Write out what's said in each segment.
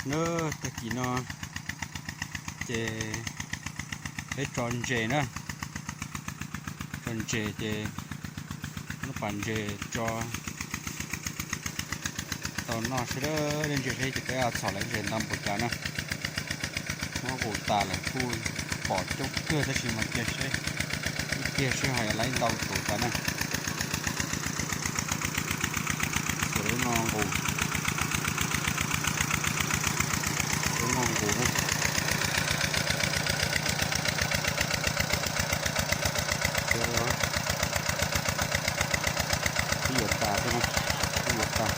Nab, tag kis no ces peb tso ntses na, tso ntses ces muab pas ntses tso tau noj sawv daws ntses thiab ces peb txhom lawv ntses ntau npaum cas na. Muab nqus tas lawm kuj pom coob kawg tab sis mas cia seb, ib pliag seb ho yuav laib ntau tus tas na. Ces lub no nqus, lub no nqus na. Twb yuav tas thiab na, twb yuav tas.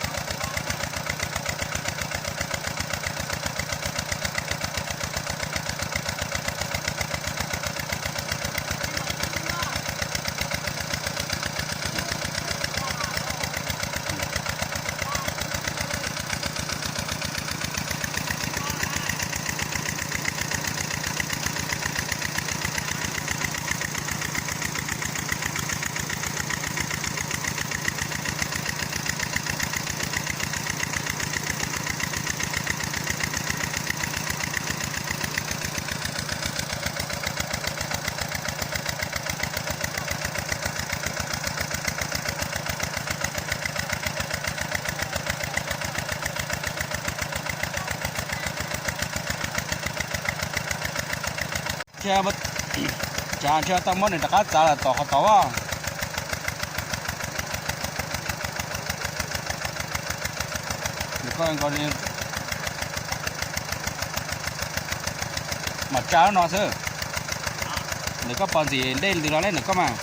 Tsav tsis tau muab nws rov qab txav lawm tom qhov tod. Nws koj nkaus li mas tsa lub no xwb. Nws koj pos ntxim dej ntws los ne nws koj mas.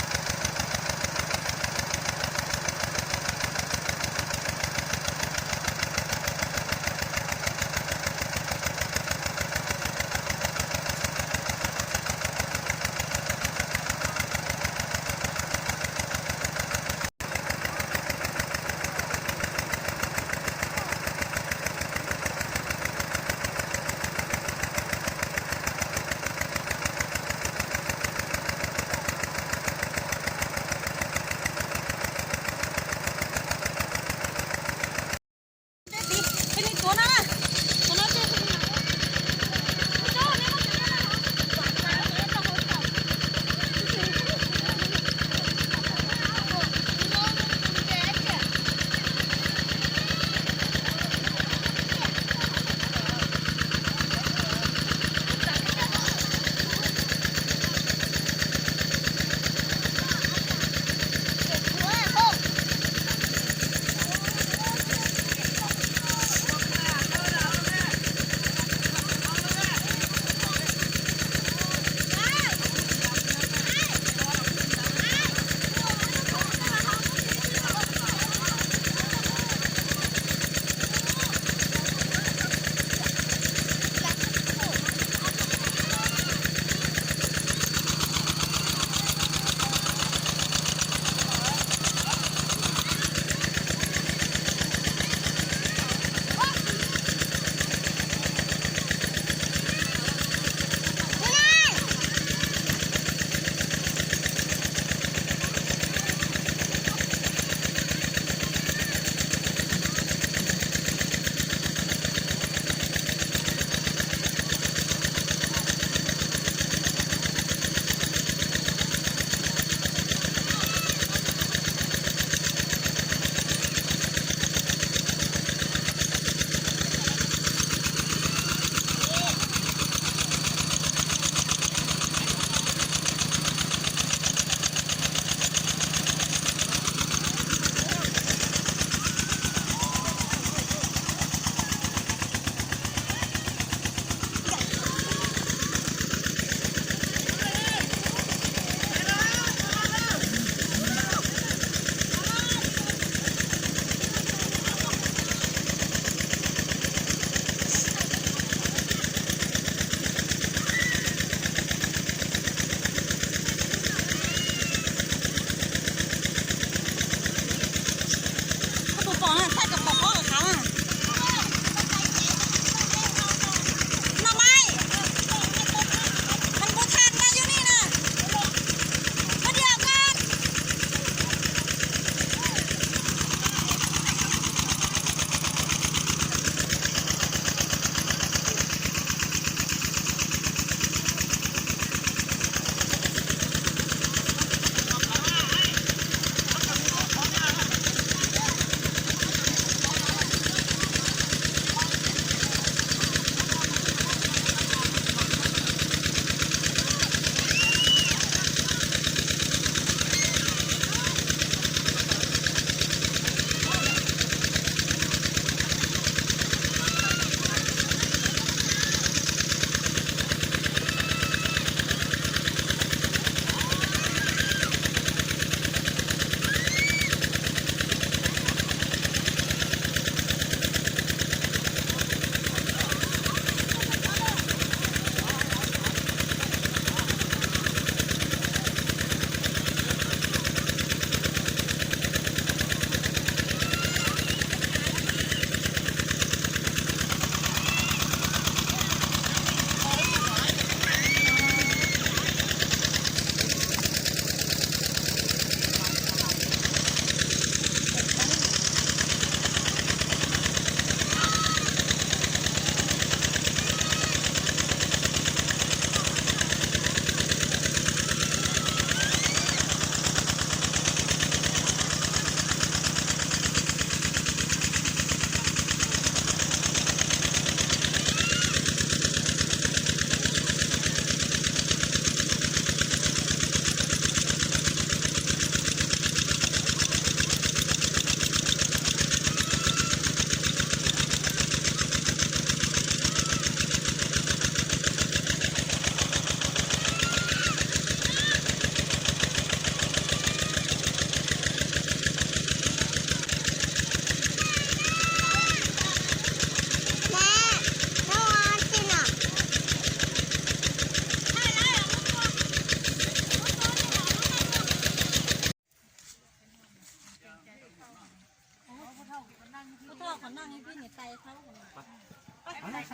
Noj,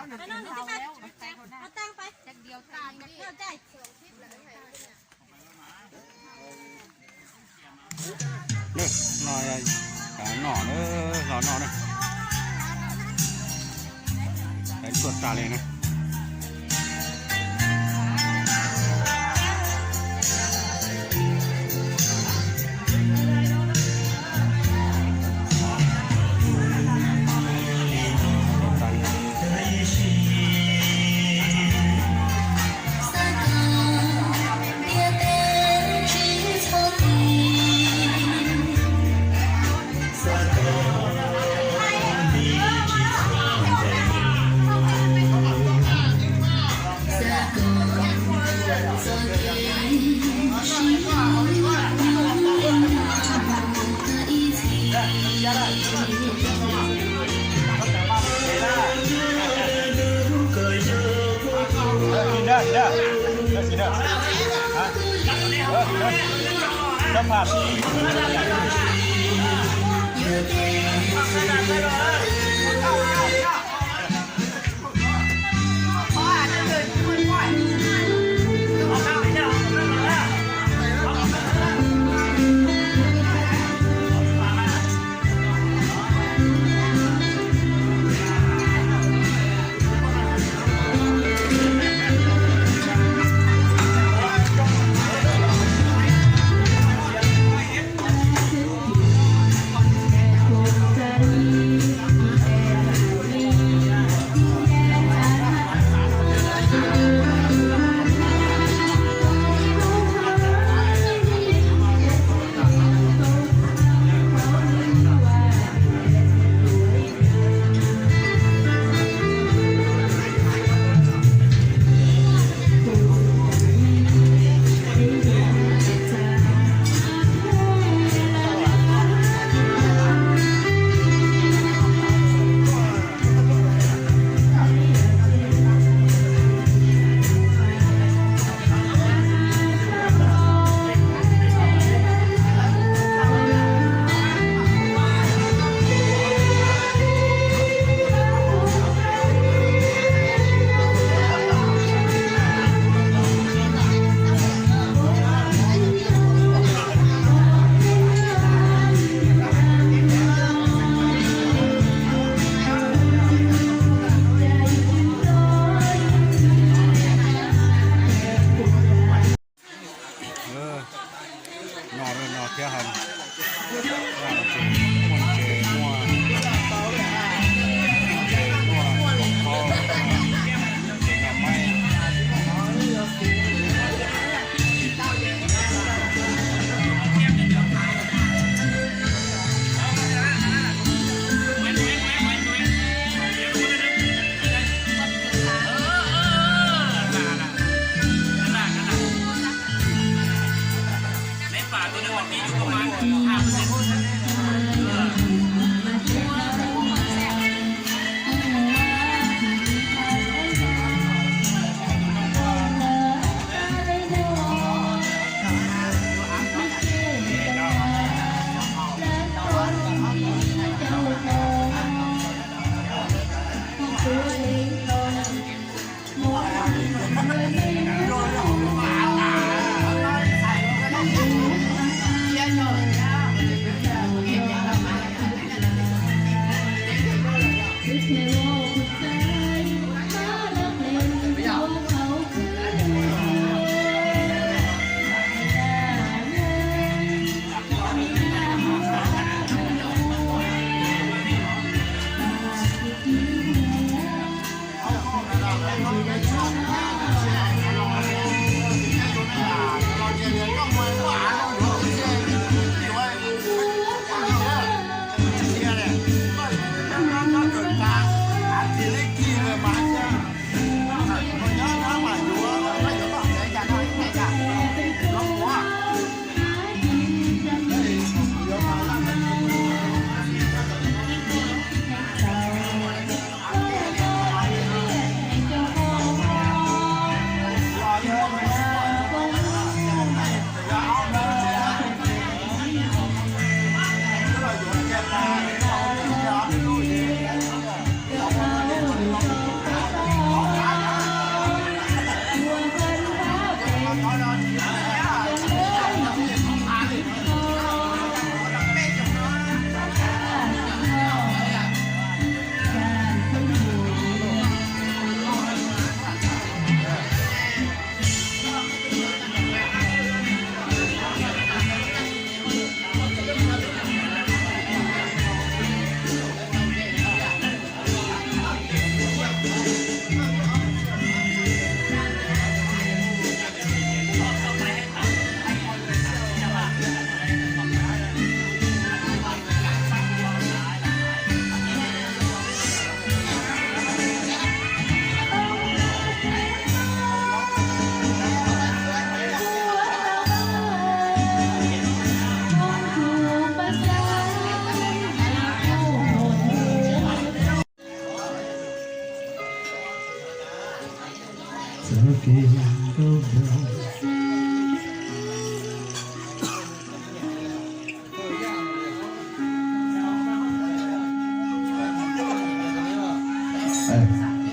noj, los noj na. Tuaj tas li na. No, no thiab hos. Muaj ntses, muaj ntses, muaj ntses, muaj maib.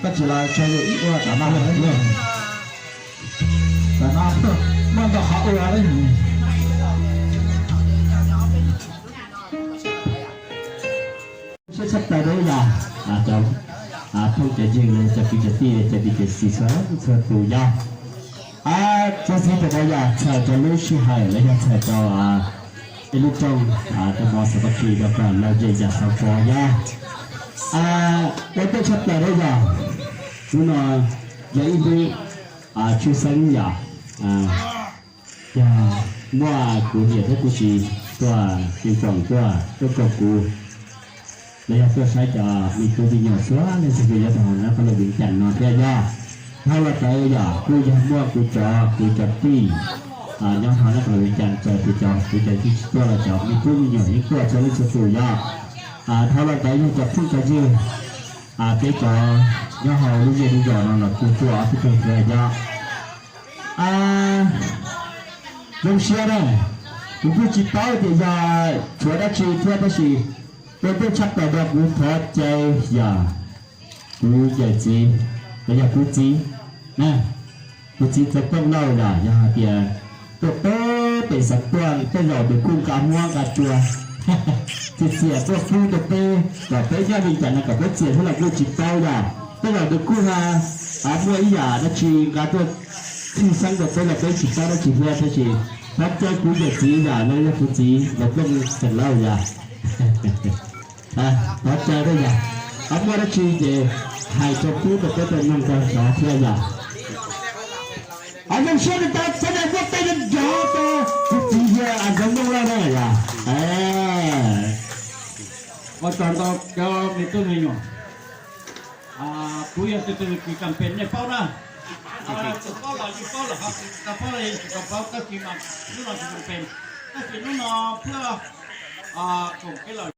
Koj tsis los tso ib ua tam no, tam no muaj ntau qhov ua li. Siab tshaj plaws rau yog cov phooj cov ywg, cov kwv cov tij, cov niam cov txiv txhua txhua tus yog txog txij rau no yog txhawm rau lub sij hawm los yog txhawm rau ib lub rooj, rau mov xav tau khi rau kom lom zem yam xav pov yog ua ntej tshaj plaws rau yog hnub no yog ib hnub tshwj xeeb yom. Yog muaj kuv niam thiab kuv txiv tuaj ceev foob tuaj tuaj koom kuv los yog tuaj saib cov me tub me nyuam txhua leej txhua tus nyob rau hauv lub qab laj Vias Cas no thiab yog. Dhau los ntawd yog kuj yog muaj kuv cov kwv cov tij nyob hauv lub qab laj Vias Cas txawm tias cov kwv cov tij tsis tuaj los cov me tub me nyuam yeej tuaj txhua leej txhua tus yog. Dhau los ntawd yog cov phooj cov ywg, peb cov nyob hauv lub zej lub zos no los kuj tuaj ob peb tug thiab yog. Zoo siab na, kuv kuj tsis paub tias yog tshuav dab tsi thiab tab sis ua ntej tshaj plaws no kuv thov caw yog kuv yawm txiv los yog kuv txiv, kuv txiv Txawj Tooj Lauj los yog hais tias tuaj peb pem Xeev Tuaj tej zaum nws kuj nqa muab nqa tsua txias txias tuaj pub rau peb kom peb nyob li cas no kom peb txias thiab los kuj tsis paub yog tej zaum nws kuj ha muaj ib yam dab tsi nqa tuaj txhij xeeb rau peb los peb tsis paub dab tsi thiab tab sis thov caw kuv yawm txiv yog los yog kuv txiv Txawj Tooj Lauj yog thov caw thiab yog muaj dab tsi ces hais rau pub rau peb tau mloog tau hnov thiab yog. Zoo siab rau tau txhua tus muaj tej zoo nrog rau kuv txiv yog Txawj Tooj Lauj na yog. Ua tsaug ntau cov me tub me nyuam. Kuv yog tus tus kis kam pem nej paub na. Tus paub los yeej paub lawm, tsis tau paub los yeej tsis tau paub, tab sis mas hnub no tsis kam pem, tab sis hnub no pub koom peb los